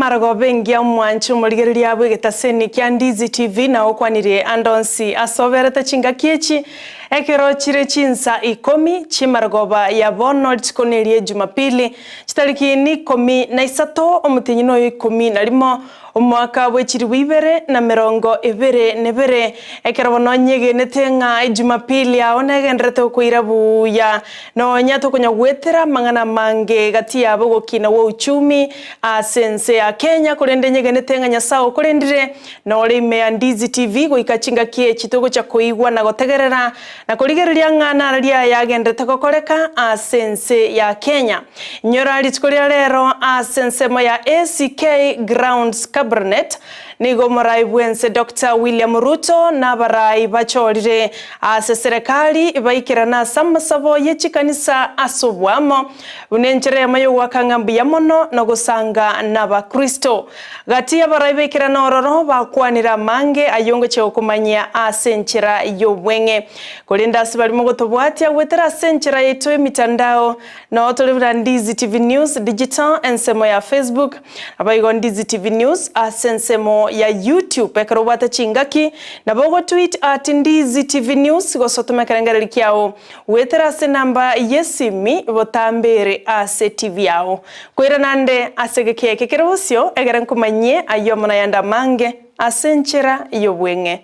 Emarogoba engiya omwanche omorigereria bw'egetaseni kia Ndizi TV na okwanirie ande onsi ase oberete chingaki echi ekero chire chinsa ikomi chi'emarogoba ya bono rituko nerie Jumapili chitariki nikomi na isato omotienyi noyo ikomi na rimo Omwaka bwe chilifu ibere na merongo ebere nebere, ekero bono nyegenete ng'a Ejumapili ao negenderete gokoira buya, nonya tokonya goetera amang'ana amange gati yabo ogokina gwa uchumi ase ense ya Kenya, korende nyegenete ng'a Nyasae okorendire nore ime ya Ndizi TV goika chingaki echi togocha koigwa na gotegerera na korigereria ng'a nararia aya agenderete gokoreka ase ense ya Kenya. Inyora rituko ria rero ase ensemo ya ACK Grounds Kabernet, nigo omorai bw'ense Doctor William Ruto na abarai bachorire ase serekari baikerana ase amasabo ye chikanisa ase oboamo buna enchera eyemo y'ogoaka ng'a mbuya mono na gosanga n'abakristo. Gati y'abarai baikerana ororo bakwanire amange ay'ongochia gokomanyia ase enchera y'obweng'e. Korende ase baria mogotobwatia goetera ase enchera yaito y'emitandao, Noo tore buna Ndizi TV News Digital ensemo ya Facebook, naboigo Ndizi TV News ase ensemo ya YouTube. Ekero obwate chingaki, nabo ogotweet at Ndizi TV News gose otome ekerengererio kiao goetera ase enamba y'esimi botambe ere ase TV yao. Koirana ande ase egeka eke kere bosio egere nkomanyie ayio amo nayande amange ase enchera y'obweng'e.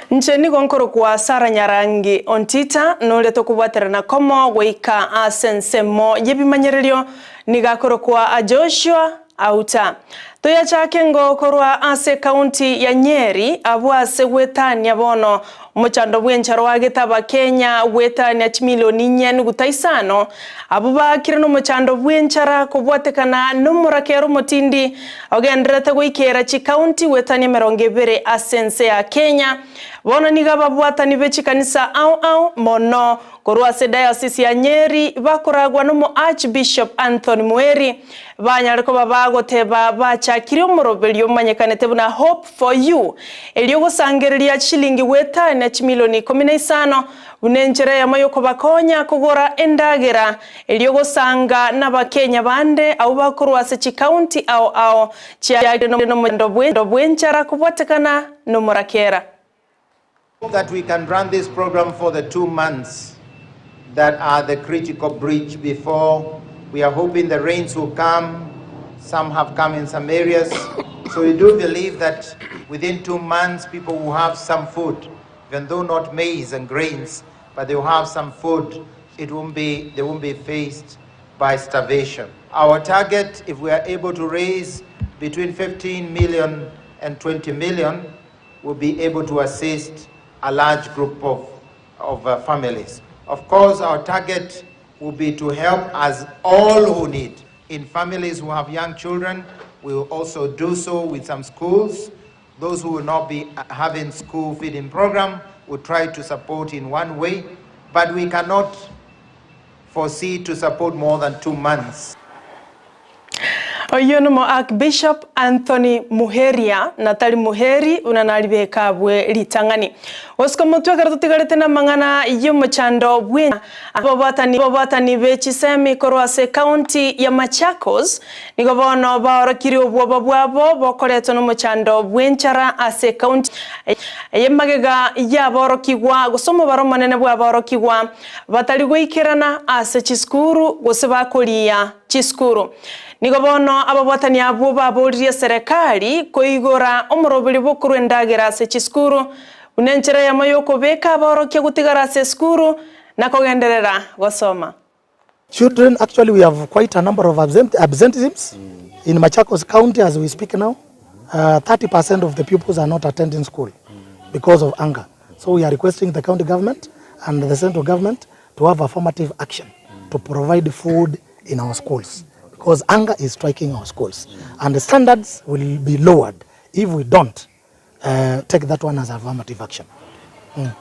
Inche nigo nkorokwa Sarah Nyarangi Ontita, noria tokobwaterana komo goika ase ensemo y'ebimanyererio, nigo akorokwa Joshua Auta. Toyachake ngo korwa ase ekaunti ya Nyeri abwo ase gwetania bono omochando bw'enchara oagete abakenya gwetania chimilioni inye nuguta isano abwo baakire nomochando bw'enchara kobwatekana nomorakera omotindi ogendererete goikera chikaunti gwetania emerongo ebere ase ense ya Kenya. Bono nigo ababwatani be chikanisa ao ao mono Korwa ase Diocese ya Nyeri bakoragwa nomo Archbishop Anthony Mueri banyare koba bagoteba bachakire omoroberio omanyekanete buna Hope for You erio gosangereria chishilingi goetania chimilioni ikomi na isano buna enchera eyemo yokobakonya kogora endagera erio gosanga nabakenya bande abwo bakorwa ase chikaunti ao ao chiagire nomochando bwenchara kobwatekana nomorakera. Hope that we can run this program for the two months that are the critical bridge before we are hoping the rains will come. Some have come in some areas. So we do believe that within two months people will have some food, even though not maize and grains, but they will have some food. It won't be, they won't be faced by starvation. Our target, if we are able to raise between 15 million and 20 million, will be able to assist a large group of, of uh, families. Of course, our target will be to help as all who need. In families who have young children, we will also do so with some schools. Those who will not be uh, having school feeding program, will try to support in one way, but we cannot foresee to support more than two months. Oyio nomo Archbishop Anthony Muheria, na tari Muheri buna naribeka abwe ritang'ani. Gosika omotwe ekero totigarete namang'ana y'omochando bwe ababwatani be chisemi korwa ase ecounty ya Machakos nigo bono baorokirie obwoba bwabo bokoretwa nomochando bw'enchara ase ecounty eye magega y'aborokigwa gose omobaro omonene bw'aborokigwa batari goikerana ase chisukuru gose bakoriia chisukuru. Nigo bono ababwatani abwo baboririe serekari koigora omoroberi bw'okorua endagera ase chisukuru buna enchera eyemo y'okobeka abaorokia gotigara ase esukuru na kogenderera gosoma. Children actually we have quite a number of absent, absenteeisms in Machakos County as we speak now. Uh, 30% of the pupils are not attending school because of hunger. So we are requesting the county government and the central government to have affirmative action to provide food in our schools because hunger is striking our schools and the standards will be lowered if we don't uh, take that one as affirmative action. Mm.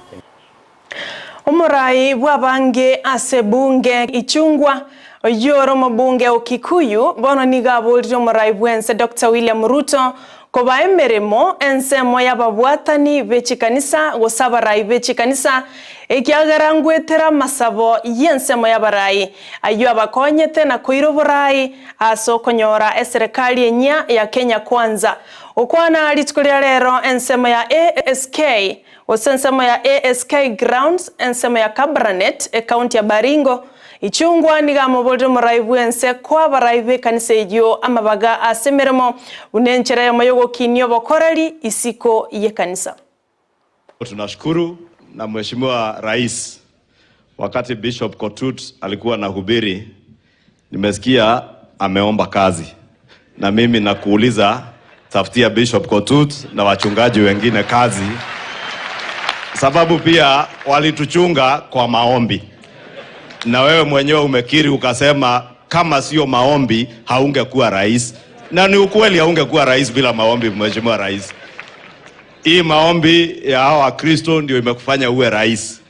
Omorai bw'abange ase bunge Ichung'wa. Oyio ore omobunge o Kikuyu bono nigo aborire omorai bw'ense Doctor William Ruto kobaa emeremo ensemo y'ababwatani be chikanisa gose abarai be chikanisa ekiagera ngwetera amasabo y'ensemo y'abarai ayio abakonyete na koira oborai ase okonyora eserekari enyia ya Kenya Kwanza. Gokwana rituko ria rero ensemo ya ASK Gose ensemo ya ASK Grounds, ensemo ya Kabarnet, ekaunti ya Baringo, Ichungwa nigo amoborire omorai bw'ense koa abarai b'ekanisa eyio amabaga ase emeremo buna enchera eyemo y'ogokinia obokoreri isiko y'ekanisa. Tunashukuru na Mheshimiwa Rais, wakati Bishop Kotut alikuwa anahubiri, nimesikia ameomba kazi, na mimi nakuuliza, tafutia Bishop Kotut na wachungaji wengine kazi, sababu pia walituchunga kwa maombi, na wewe mwenyewe umekiri ukasema kama sio maombi haungekuwa rais, na ni ukweli, haungekuwa rais bila maombi, Mheshimiwa Rais. Hii maombi ya hawa Wakristo ndio imekufanya uwe rais,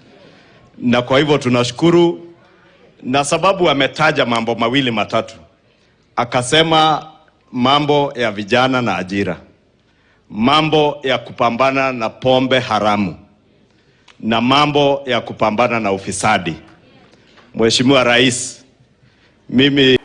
na kwa hivyo tunashukuru, na sababu ametaja mambo mawili matatu, akasema mambo ya vijana na ajira, mambo ya kupambana na pombe haramu na mambo ya kupambana na ufisadi. Mheshimiwa Rais, mimi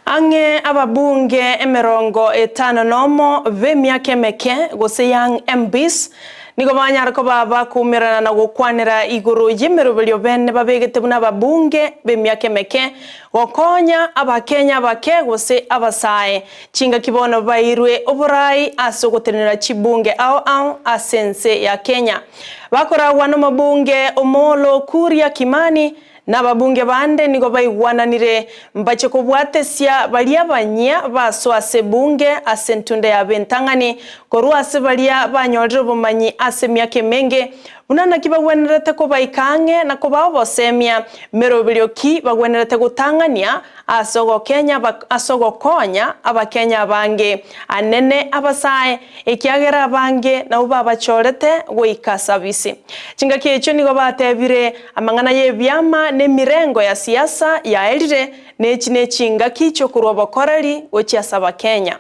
Ang'e ababunge emerongo etano nomo b'emiaka emeke gose Young MPs nigo banyare koba bakoumerana na gokwanera igoro y'emeroberio bene babegete buna ababunge b'emiaka emeke gokonya Abakenya abake gose abasae chingaki bono bairwe oborai ase ogotenenera chibunge ao ao ase ense ya Kenya. Bakoragwa nomobunge Omollo Kuria Kimani Na ababunge bande nigo baigwananire mbache kobwatesia baria abanyia basoa ase ebunge ase entunda yabo entang'ani, korwa ase baria banyorire obomanyi ase emiaka emenge, buna naki bagwenerete kobaika ang'e na kobaa obosemia, meroberio ki bagwenerete gotang'ania ase ogokenya ase ogokonya Abakenya abange, anene abasae, ekiagera abange nabwo babachorete goika ase abisi. Chingaki echio nigo batebire, Amang'ana y'ebiama na emirengo ya siasa yaerire, na echi nechingaki chi'okorua obokoreri gochia ase Abakenya.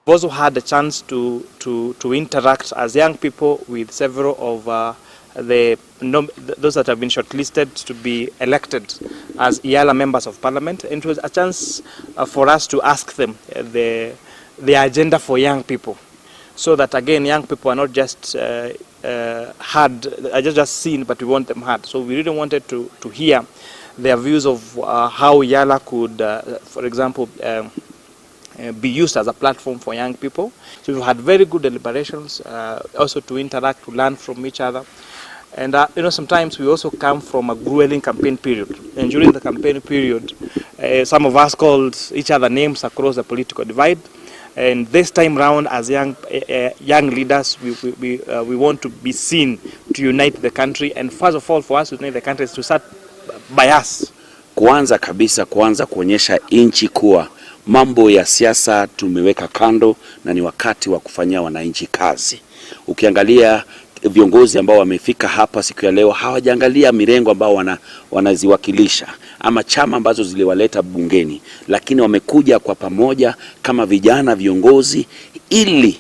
We've also had a chance to to to interact as young people with several of the those that have been shortlisted to be elected as EALA members of parliament and it was a chance for us to ask them the the agenda for young people so that again young people are not just heard, are just just seen but we want them heard. So we really wanted to to hear their views of how EALA could for example um, be used as a platform for young people. So we've had very good deliberations, also to interact, to learn from each other. And you know, sometimes we also come from a grueling campaign period. And during the campaign period, some of us called each other names across the political divide. And this time round, as young, young leaders, we, we, we, we want to be seen to unite the country. And first of all, for us to unite the country is to start by us. Kwanza kabisa kuanza kuonyesha nchi kuwa mambo ya siasa tumeweka kando na ni wakati wa kufanyia wananchi kazi. Ukiangalia viongozi ambao wamefika hapa siku ya leo hawajaangalia mirengo ambao wana, wanaziwakilisha ama chama ambazo ziliwaleta bungeni, lakini wamekuja kwa pamoja kama vijana viongozi ili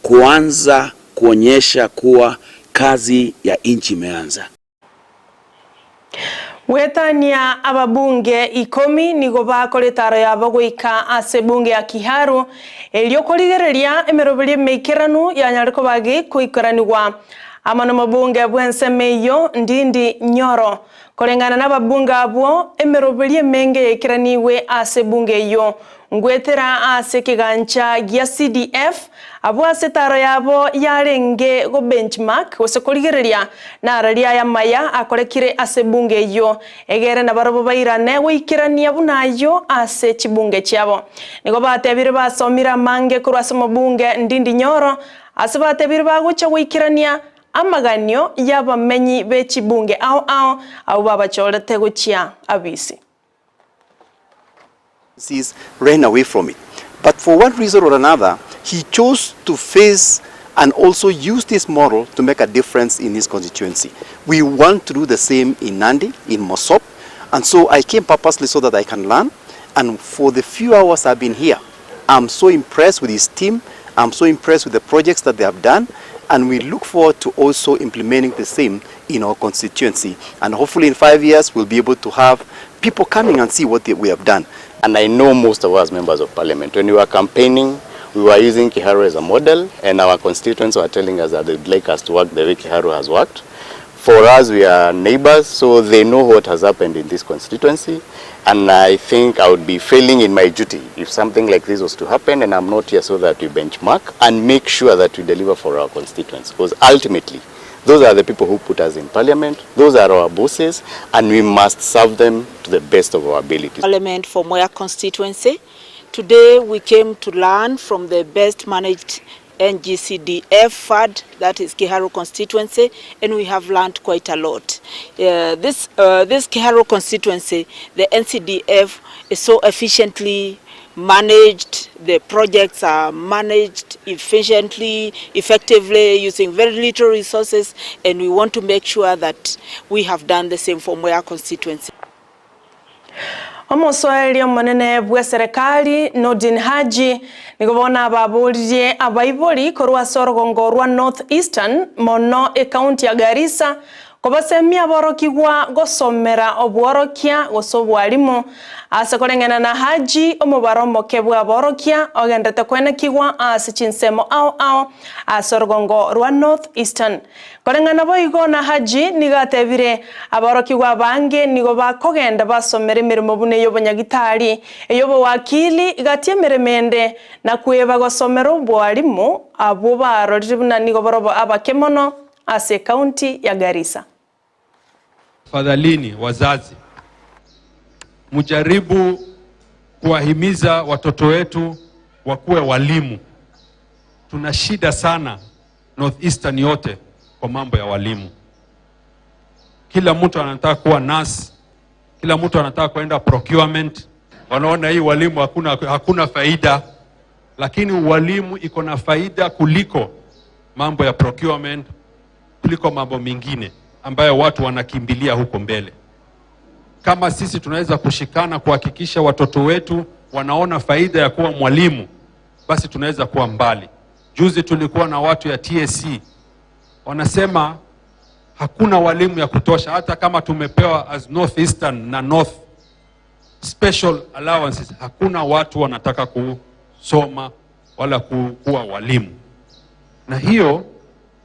kuanza kuonyesha kuwa kazi ya nchi imeanza. Goetania ababunge ikomi nigo bakora etaro yabo goika ase ebunge ya Kiharu erio korigereria emeroberio emeikeranu yanyare koba gekoikeranigwa amo nomobunge bw'ensemo eyio Ndindi Nyoro. Koreng'ana nababunge abwo emeroberio emenge yaikeranigwe ase ebunge eyio Ngoetera ase ekegancha gia CDF, abwo ase etaro yabo yarenge go benchmark gose korigereria nararia aya amaya akorekire ase ebunge eyio, egere nabarabwo bairane goikerania buna ayio ase chibunge chiabo. Nigo batebire basomire amange korwa ase omobunge Ndindi Nyoro, ase batebire bagocha goikerania amaganio y'abamenyi be chibunge ao ao abwo babachorete gochia abisi. ran away from it. But for one reason or another, he chose to face and also use this model to make a difference in his constituency. We want to do the same in Nandi, in Mosop, And so I came purposely so that I can learn and for the few hours I've been here, I'm so impressed with his team, I'm so impressed with the projects that they have done and we look forward to also implementing the same in our constituency and hopefully in 5 years we'll be able to have people coming and see what we have done. And I know most of us members of parliament, when we were campaigning, we were using Kiharu as a model, and our constituents were telling us that they'd like us to work the way Kiharu has worked. For us, we are neighbors, so they know what has happened in this constituency, and I think I would be failing in my duty if something like this was to happen, and I'm not here so that we benchmark and make sure that we deliver for our constituents, because ultimately, those are the people who put us in parliament, those are our bosses, and we must serve them to the best of our ability. Parliament for Mwea constituency. Today we came to learn from the best managed NGCDF fund, that is Kiharu constituency, and we have learned quite a lot. This, this Kiharu constituency, the NCDF is so efficiently managed, the projects are managed efficiently, effectively, using very little resources, and we want to make sure that we have done the same for Mwea constituency. Omosoeri omonene bw'eserekari Nordin Haji nigo bono ababoririe abaibori korwa ase orogongo rwa North Eastern mono ekaunti ya Garissa Kobasemia aborokigwa gosomera obworokia gose obwarimu, ase koreng'ana na Haji, omobaro omoke bw'aborokia ogenderete koenekigwa ase chinsemo ao ao ase orogongo rwa North Eastern. Koreng'ana boigo na Haji nigo atebire, Aborokigwa abange nigo bakogenda basomera emeremo buna ey'obonyagitari, ey'obowakili, gati emeremo ende, na kweba gosomera obwarimu, abwo barorire buna nigo borobo abake mono Ase ekaunti ya Garissa. Tafadhalini wazazi, mjaribu kuwahimiza watoto wetu wakuwe walimu. Tuna shida sana North Eastern yote kwa mambo ya walimu. Kila mtu anataka kuwa nurse, kila mtu anataka kwenda procurement. Wanaona hii walimu hakuna, hakuna faida, lakini ualimu iko na faida kuliko mambo ya procurement, kuliko mambo mengine ambayo watu wanakimbilia huko mbele. Kama sisi tunaweza kushikana kuhakikisha watoto wetu wanaona faida ya kuwa mwalimu, basi tunaweza kuwa mbali. Juzi tulikuwa na watu ya TSC wanasema hakuna walimu ya kutosha, hata kama tumepewa as North Eastern na North special allowances, hakuna watu wanataka kusoma wala kuwa walimu, na hiyo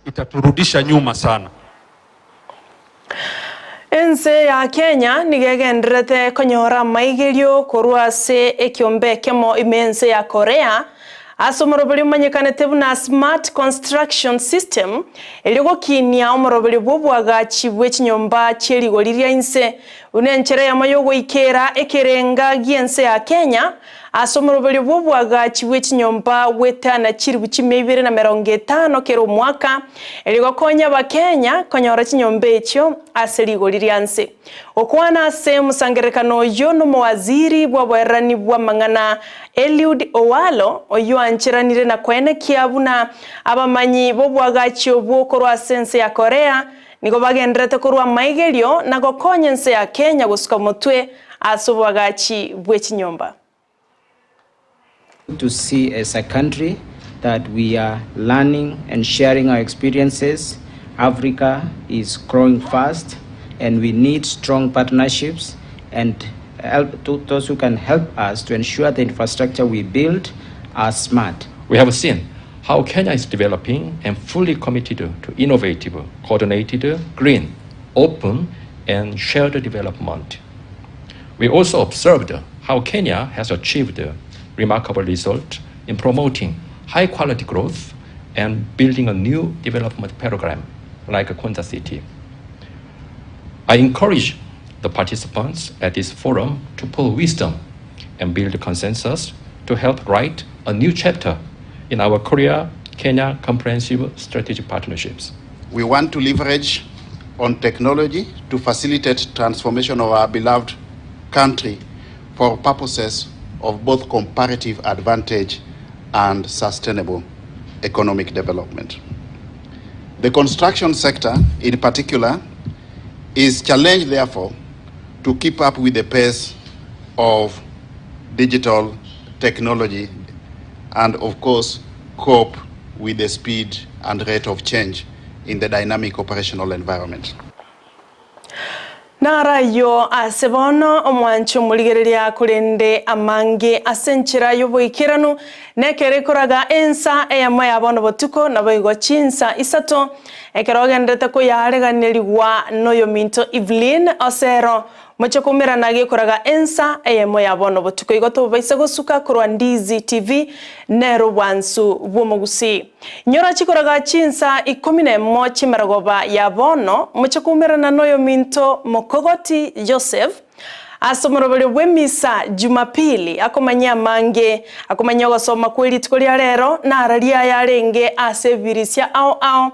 itaturudisha nyuma sana. Ense ya Kenya nigo egendererete konyora amaigerio korwa ase ekiombe ekemo ime ense ya Korea ase omoroberio omanyekanete buna Smart Construction System erio gokinia omoroberio bw'oboagachi bwe chinyomba chie rigori ria inse buna enchera eyemo yogoikera ekerenga gi'ense ya Kenya Ase omoroberio bw'oboagachi bwe chinyomba gwetana chilifu chimia ibere na merongo etano kera omwaka, erio gokonya Abakenya konyora chinyomba echio ase rigori ria nse. Gokwana ase omosangererekano oyio nomowaziri bw'oboererani bw'amang'ana Eliud Owalo, oyio ancheranire na koenekia buna abamanyi b'oboagachi obwo korwa ase ense ya Korea nigo bagendererete korwa amaigerio na gokonya ense ya Kenya gosuka motwe ase oboagachi bwe chinyomba. To see as a country that we are learning and sharing our experiences. Africa is growing fast and we need strong partnerships and help to those who can help us to ensure the infrastructure we build are smart. We have seen how Kenya is developing and fully committed to innovative, coordinated, green, open, and shared development. We also observed how Kenya has achieved remarkable results in promoting high-quality growth and building a new development program like Konza City. I encourage the participants at this forum to pull wisdom and build consensus to help write a new chapter in our Korea-Kenya comprehensive strategic partnerships. We want to leverage on technology to facilitate transformation of our beloved country for purposes of both comparative advantage and sustainable economic development. The construction sector, in particular, is challenged, therefore, to keep up with the pace of digital technology and of course cope with the speed and rate of change in the dynamic operational environment. Naro ayio ase bono omwanche omorigereria, korende amange ase enchera y'oboikeranu, nekero ekoraga ensa eyemo ya bono botuko, naboigo chinsa isato, ekero ogenderete koyareganerigwa noyominto Evelyn Osero, Moche koumerana gekoraga ensa eyemo ya bono botuko igo tobaise gosuka korwa Ndizi TV nero obwansu bw'omogusii. Nyora chikoraga chinsa ikomi nemo chimerogoba ya bono moche koumerana noyominto Mokogoti Joseph ase omoroberio bw'emisa Jumapili akomanyia amange akomanyia ogosoma kwe rituko ria rero nararia ayarenge ase ebirisia ao ao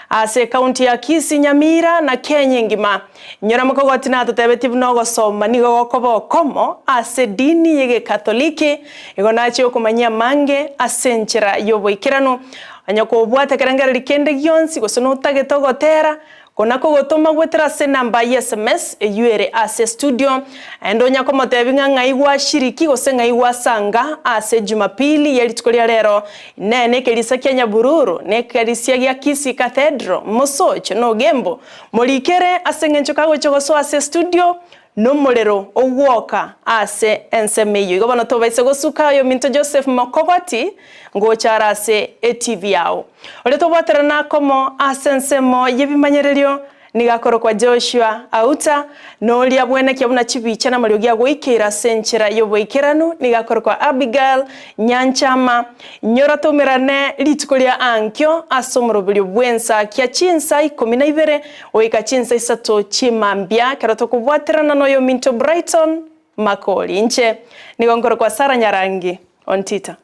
ase ekaunti ya Kisii Nyamira na Kenya engima. Inyora mokogoti natotebetie buna ogosoma nigo gokoba okomo ase edini y'Egekatoliki, igo nachie okomanyia amange ase enchera y'oboikeranu. Onye kobwate ekerengererio kende gionsi gose notagete ogotera, kona kogotoma goetera ase enamba ye sms eyio ere ase studio, naende onya komotebia ng'a ng'ai gwashiriki gose ng'ai gwasanga ase Jumapili ye rituko ria rero. Inee nekerisia kia Nyabururu, nekerisia gia Kisii Cathedral, Mosocho, na Ogembo? Morikere ase engencho kagochia gosoa ase estudio nomorero ogwoka ase ensemo eyio. Igo bono tobaise gosuka oyominto Joseph Mokogoti ngocha are ase etv yao. Oria tobwaterana komo ase ensemo yebimanyererio nigo akorokwa Joshua Auta, na oria bwenekia buna chibicha na amariogi agoikeire ase enchera yoboikeranu nigo akorokwa Abigail Nyanchama. Inyora toumerane rituko ria ankio ase omoroberio bw'ensa kia chinsa ikomi na ibere goika chinsa isato chimambia, ekero tokobwaterana noyominto Brighton Makori. Inche nigo nkorokwa Sarah Nyarangi Ontita.